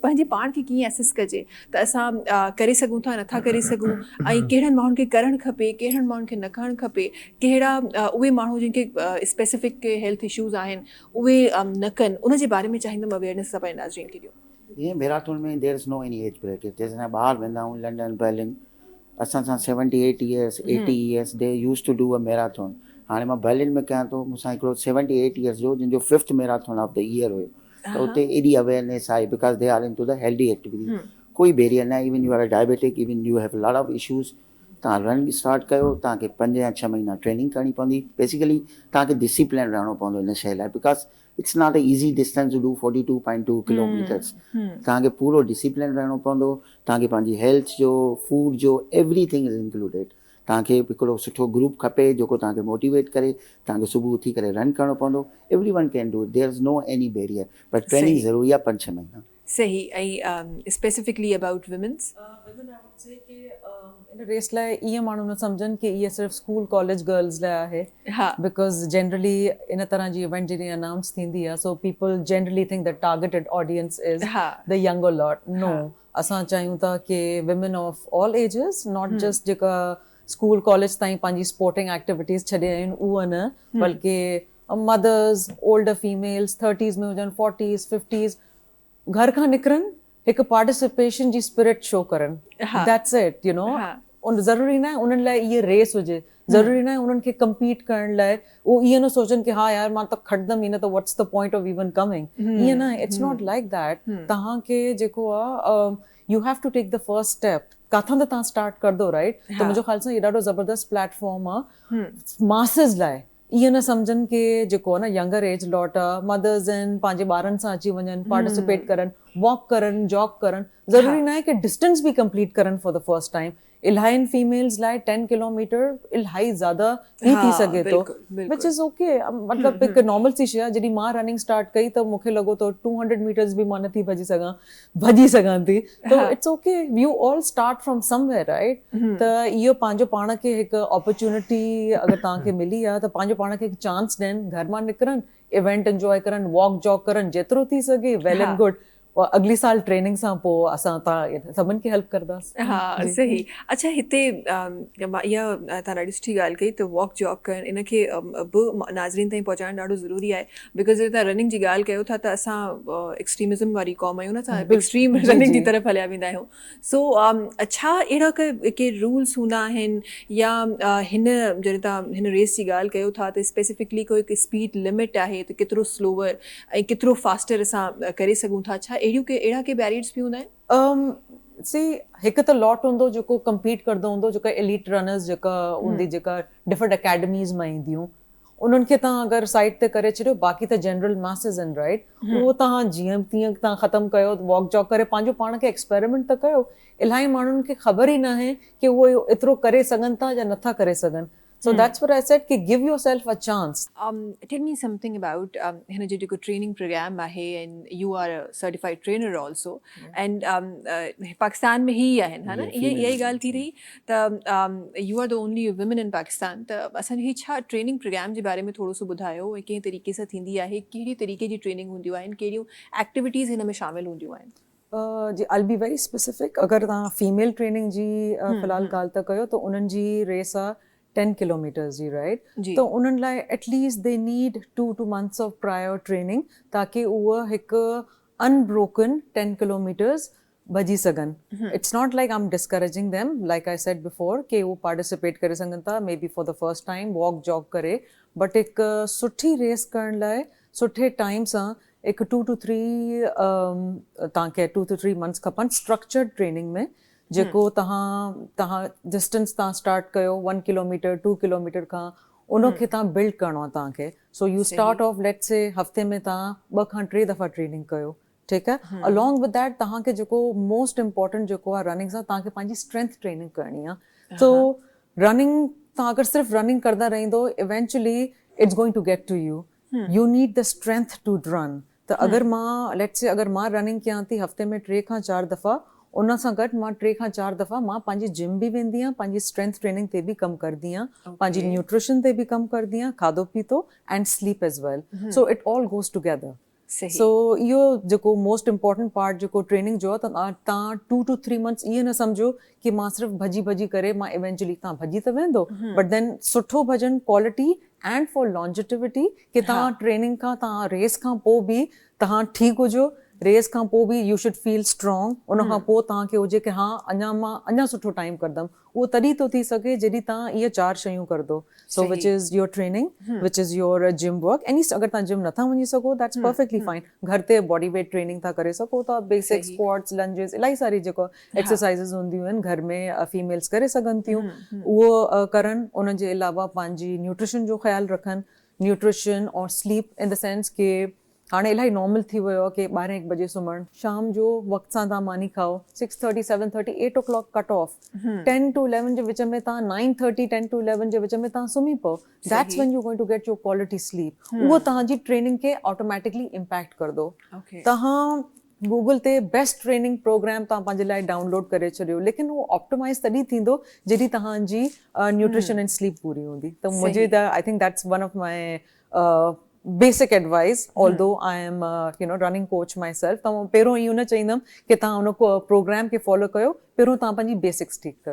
پنهنجي پاڻ کي ڪيئن اسيس ڪجي ته اسان ڪري سگهون ٿا نٿا ڪري سگهون ۽ ڪهڙن ماڻهن کي ڪرڻ کپي ڪهڙن ماڻهن کي نه ڪرڻ کپي، ڪهڙا اهي ماڻهو جن کي اسپيسفڪ هيلٿ اشوز آهن اهي نه ڪن، ان جي باري ۾ چاهيندم اويئرنيس اسان پنهنجي ناظرين کي ڏيون. جيئن ميراٿون ۾ there is no any age bracket جيئن اسان ٻاهر ويندا آهيون لنڊن برلن اسان سان seventy eight years eighty years they use to do a marathon هاڻي مان برلن ۾ ڪيان ٿو مون سان هڪڙو سيونٽي ايٽ يئرس جو جنهن جو fifth marathon of the year هيو ته اتي ايڏي awareness I because they are into the healthy activity ڪوئي بيريئر نه even you are a diabetic even you have lot of issues توهان رننگ اسٽارٽ ڪيو توهان کي پنج يا ڇهه مهينا ٽريننگ ڪرڻي پوندي بيسيڪلي توهان کي ڊسيپلين رهڻو پوندو ان شيء لاء because it's not a easy distance to do forty two point two kilometres توهان کي پورو ڊسيپلين رهڻو پوندو توهان کي پنهنجي هيلٿ جو فوڊ جو ايوري ٿنگ is included توهان کي هڪڙو سٺو گروپ کپي جيڪو توهان کي موٽيويٽ ڪري توهان کي صبح اٿي ڪري رن ڪرڻو پوندو everyone can do there is no any barrier per training ضروري آهي پنج ڇهه مهينا. صحيح ۽ specifically about womens. Women I would say K in ريس لاء ائين ماڻهو نه سمجهن ڪي اها صرف اسڪول ڪاليج گرلز لاء آهي because generally ان طرح جي ايونٽ جڏهن انائونس ٿيندي آهي so people generally think the targeted audience is the younger lot no اسان چاهيون ٿا ڪي women of all ages not just جيڪا اسڪول ڪاليج تائين پنهنجي اسپورٽنگ ايڪٽيوٽيز ڇڏي آيون آهن اهو نه بلڪه مدرز اولڊر فيميلز ٿرٽيز ۾ هجن فورٽيز ففٽيز گهر کان نڪرن هڪ پارٽيسپيشن جي اسپرٽ شو ڪرن that's it you know ان ضروري ناهي انهن لاء اهي ريس هجي ضروري ناهي انهن کي ڪمپيٽ ڪرڻ لاء اهو ائين نه سوچن ڪي ها يار مان ته کٽندم ئي نه ته what's the point of even coming ائين ناهي it's not like that توهان کي جيڪو آ you have to take the first step ڪاٿان ته توهان اسٽارٽ ڪردو رائٽ ته منهنجو خيال سان هي ڏاڍو زبردست پليٽ فارم آ ماسز لاء ائين نه سمجهن ڪي جيڪو آ نه ينگر ايج لاٽ آ مدرز آهن پنهنجي ٻارن سان اچي وڃن پارٽيسپيٽ ڪرن واڪ ڪرن جاگ ڪرن ضروري ناهي ڪي ڊسٽنس به ڪمپليٽ ڪرن فار the first time الاهين فيميلز لاء ٽين ڪلوميٽر الاهي زياده ئي ٿي سگهي ٿو وچ از اوڪي مطلب هڪ نارمل سي شي آ جڏهن مان رننگ اسٽارٽ ڪئي ته مونکي لڳو ته ٽو هنڊريڊ ميٽرز به مان نٿي ڀڄي سگهان ڀڄي سگهان ٿي ته it's okay you all start from somewhere right ته اهو پنهنجو پاڻ کي هڪ اپرچونٽي اگر توهان کي ملي آهي ته پنهنجو پاڻ کي هڪ چانس ڏين گهر مان نڪرن ايونٽ انجوائي ڪرن واڪ جاگ ڪرن جيترو ٿي سگهي ويل اينڊ گڊ اڳلي سال ٽريننگ سان پوء اسان توهان سڀن کي هيلپ ڪرداسين. ها صحيح اڇا هتي اها توهان ڏاڍي سٺي ڳالهه ڪئي ته واڪ جاگ ڪرڻ ان کي به ناظرين تائين پهچائڻ ڏاڍو ضروري آهي because جڏهن توهان رننگ جي ڳالهه ڪيو ٿا ته اسان ايڪسٽريمزم واري قوم آهيون نه اسان ايڪسٽريم رننگ جي طرف هليا ويندا آهيون سو ڇا اهڙا ڪي رولس هوندا آهن يا هن جڏهن توهان هن ريس جي ڳالهه ڪيو ٿا ته اسپيسفڪلي ڪو هڪ اسپيڊ لمٽ آهي ته ڪيترو سلوور ۽ ڪيترو فاسٽر اسان ڪري سگهون ٿا ڇا اهڙيون ڪي اهڙا ڪي بيريئرس به هوندا آهن؟ سي هڪ ته لاٽ هوندو جيڪو ڪمپيٽ ڪندو هوندو جيڪا ايليٽ رنرز جيڪا هوندي جيڪا ڊفرنٽ اڪيڊميز مان اينديون انهن کي توهان اگر سائيڊ تي ڪري ڇڏيو باقي ته جنرل ماسز آهن رائيٽ اهو توهان جيئن تيئن توهان ختم ڪيو واڪ جاگ ڪري پنهنجو پاڻ کي ايڪسپيريمينٽ ته ڪيو الاهي ماڻهن کي خبر ئي ناهي ڪي اهو ايترو ڪري سگهن ٿا يا نٿا ڪري سگهن so that's what I said K give yourself a chance. Tell me something about هن جو جيڪو ٽريننگ پروگرام آهي and you are a certified trainer also and Pakistan ۾ هي ئي آهن ها نه اها ئي ڳالهه ٿي رهي ته you are the only women in Pakistan ته اسان جو هي ڇا ٽريننگ پروگرام جي باري ۾ ٿورو سو ٻڌايو ۽ ڪنهن طريقي سان ٿيندي آهي ڪهڙي طريقي جي ٽريننگ هونديون آهن ڪهڙيون ايڪٽيوٽيز هن ۾ شامل هونديون آهن. جي آئل بي ويري اسپيسفڪ اگر توهان فيميل ٽريننگ جي في الحال ڳالهه ٿا ڪيو ته انهن جي ريس آ ٽين ڪلوميٽرز جي رائيٽ ته انهن لاء at least they need two two months of prior training تاڪي اهو هڪ ان بروڪن ٽين ڪلوميٽرز ڀڄي سگهن it's not like I'm discouraging them like I said before K هو پارٽيسپيٽ ڪري سگهن ٿا may be for the first time walk jog ڪري بٽ هڪ سٺي ريس ڪرڻ لاء سٺي ٽائيم سان هڪ ٽو ٽو ٿري توهان کي ٽو ٽو ٿري منٿس کپن اسٽرڪچرڊ ٽريننگ ۾ جيڪو توهان توهان ڊسٽنس توهان اسٽارٽ ڪيو one kilo metre two kilometre کان ان کي توهان بلڊ ڪرڻو آهي توهان کي so you start off let's say هفتي ۾ توهان ٻه کان ٽي دفعا ٽريننگ ڪيو ٺيڪ آهي الانگ ود that توهان کي جيڪو موسٽ امپورٽنٽ جيڪو آهي رننگ سان توهان کي پنهنجي اسٽرينٿ ٽريننگ ڪرڻي آهي سو رننگ توهان اگر صرف رننگ ڪردا رهندو eventually it's going to get to you you need the strength to run ته اگر مان let's سي اگر مان رننگ ڪيان ٿي هفتي ۾ ٽي کان چار دفعا ان سان گڏ مان ٽي کان چار دفعا مان پنهنجي جم به ويندي آهيان پنهنجي اسٽرينٿ ٽريننگ تي به ڪم ڪردي آهيان پنهنجي نيوٽريشن تي به ڪم ڪردي آهيان کاڌو پيتو and sleep as well so it all goes together. سو اهو جيڪو موسٽ امپورٽنٽ پارٽ جيڪو ٽريننگ جو آهي ته توهان ٽو ٽو ٿري منٿس ائين نه سمجهو ڪي مان صرف ڀڄي ڀڄي ڪري مان ايونچولي توهان ڀڄي ته ويندو بٽ دين سٺو ڀڄڻ ڪوالٽي اينڊ فار لانجيٽوٽي ڪي توهان ٽريننگ کان توهان ريس کان پوء به توهان ٺيڪ هجو ريس کان پوء به you should feel strong ان کان پوء توهان کي هجي ڪي ها اڃا مان اڃا سٺو ٽائيم ڪندم اهو تڏهن ٿو ٿي سگهي جڏهن توهان اهي چار شيون ڪردو so which is your training which is your gym work any اگر توهان جم نٿا وڃي سگهو that's perfectly fine گهر تي باڊي ويٽ ٽريننگ ٿا ڪري سگهو ٿا بيسڪ اسڪواٽس لنجز الاهي ساري جيڪو ايڪسرسائزز هونديون آهن گهر ۾ فيميلز ڪري سگهن ٿيون اهو ڪرن ان جي علاوه پنهنجي نيوٽريشن جو خيال رکن نيوٽريشن اور سليپ ان the sense ڪي هاڻي الاهي نارمل ٿي ويو آهي ڪي ٻارهين هڪ بجي سمهڻ، شام جو وقت سان توهان ماني کائو، six thirty seven thirty eight o'clock cut off, ten to eleven جي وچ ۾ توهان nine thirty ten to eleven جي وچ ۾ توهان سمهي پئو، that's when you going to get your quality sleep, اهو توهان جي ٽريننگ کي آٽوميٽڪلي امپيڪٽ ڪردو. توهان گوگل تي بيسٽ ٽريننگ پروگرام توهان پنهنجي لاء ڊائونلوڊ ڪري ڇڏيو ليڪن اهو آپٽمائز تڏهن ٿيندو جڏهن توهان جي نيوٽريشن ۽ سليپ پوري هوندي ته منهنجي ته I think that's one of my basic advice although I am you know running coach myself ته پهريون اهو نه چئيندم ڪي توهان ان پروگرام کي فالو ڪيو پهريون توهان پنهنجي بيسڪس ٺيڪ ڪيو.